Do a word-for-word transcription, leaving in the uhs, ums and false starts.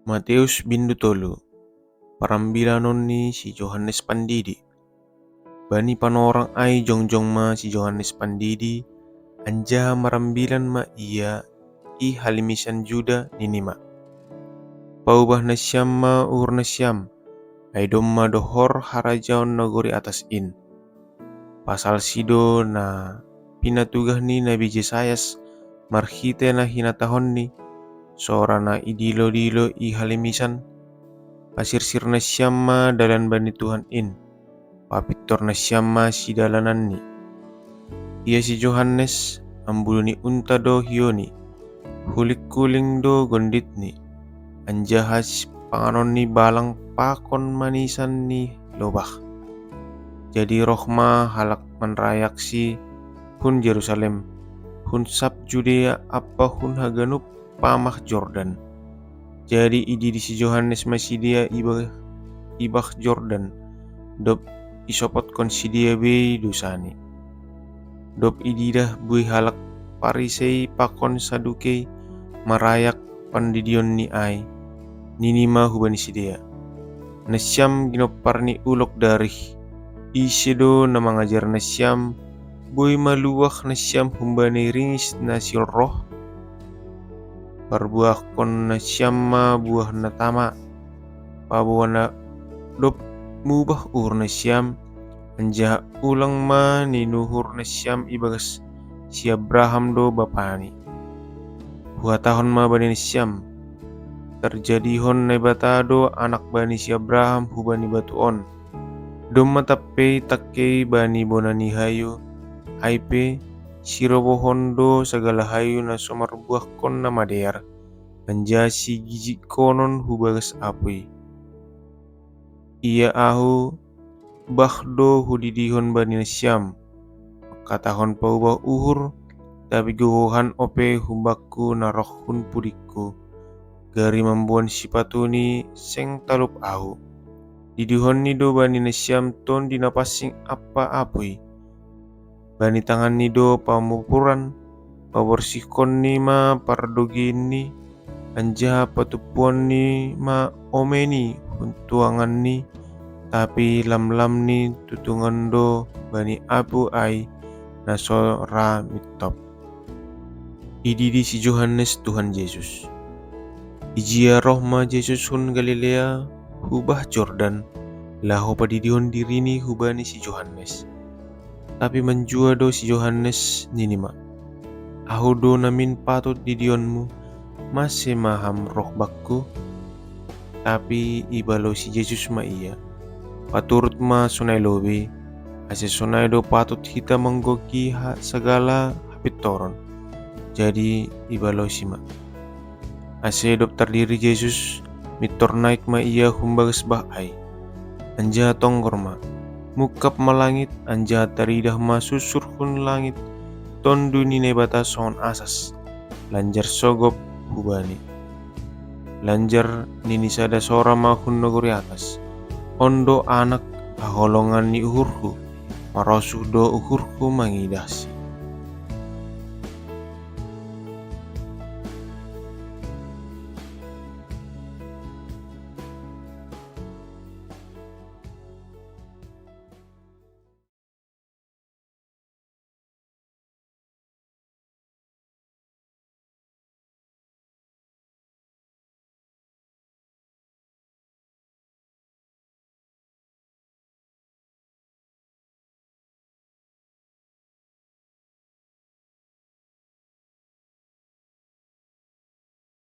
Mateus bindu tolu. Parambilanonni si Johannes Pandidi. Bani panorang ai jongjong ma si Johannes Pandidi, anjaha marambilan ma ia i halimisan Juda, nini ma: Paubah nasiam ma uhur nasiam, ai domma dohor harajaon nagori atas in. Pasal si do na pinatugah ni Nabi Jesayas marhite na hinatahonni, sora na idilo-dilo i halimisan: Pasirsir nasiam ma dalan bani Tuhan in, papintor nasiam ma sidalananni. Ia si Johannes, ambulu ni unta do hioni, huling-kuling do gonditni, anjaha sipanganonni balang pakon manisan ni lobah. Jadi roh ma halak manrayaksi hun Jerusalem, hun sab Judea ampa hun haganup pamah Jordan. Jadi ididi si Johannes ma sidea i bah, i bah Jordan, dob isopotkon sidea bei dosani. Dob ididah buei halak Parisei pakon Sadukei marayak pandidionNi ai, nini ma hubani sidea: Nasiam ginompar ni ulok darih, ise do na mangajar nasiam, boi maluah nasiam humbani ringis na siolroh? Parbuahkon nasiam ma buah na tama, paboa na dob mubah uhur nasiam, anjaha ulang ma ninuhur nasiam ibagas si Abraham do bapani. Huhatahon ma bani nasiam: Tarjadihon Naibata do anak bani si Abraham hubani batu on. Domma tampei tangkei bani bona ni hayu, ai pe sirobohon do sagala hayu na so marbuahkon na madear, anjaha sigijigkonon hu bagas apui. Ia ahu bah do hudidihon bani nasiam, mangkatahon paubah uhur, tapi gogohan ope hu bangku na roh hun pudingku, gari mamboan sipatuni seng talup ahu. Didihonni do bani nasiam tondi na pansing ampa apui. Bani tanganni do pamupuran, paborsihkonni ma pardogiinni, anjaha patumpuonni ma omeni hun tuanganni, tapi lamlamni tutungan do bani apu ai na so ra mintop. Ididi si Johannes Tuhan Jesus. Ijia roh ma Jesus hun Galilea hu bah Jordan, laho padidihon dirini hubani si Johannes. Tapi manjua do si Johannes, nini ma: Ahu do namin patut didionmu, mase ma ham roh bangku? Tapi ibalosi Jesus ma ia: Paturut ma sonai lobei, ase sonai do patut hita manggohi ha, sagala hapintoron. Jadi ibalosi ma. Ase dob tardiri Jesus, mintor naik ma ia humbagas bah ai. Anjaha tonggor ma, mungkap ma langit, anjaha taridah ma susur hun langit Tondu ni Naibata songon asas, lanjar sogop hubani. Lanjar nini sada sora ma hun nagori atas: On do Anak haholongan ni uhurhu, marosuh do uhurhu mangidahsi.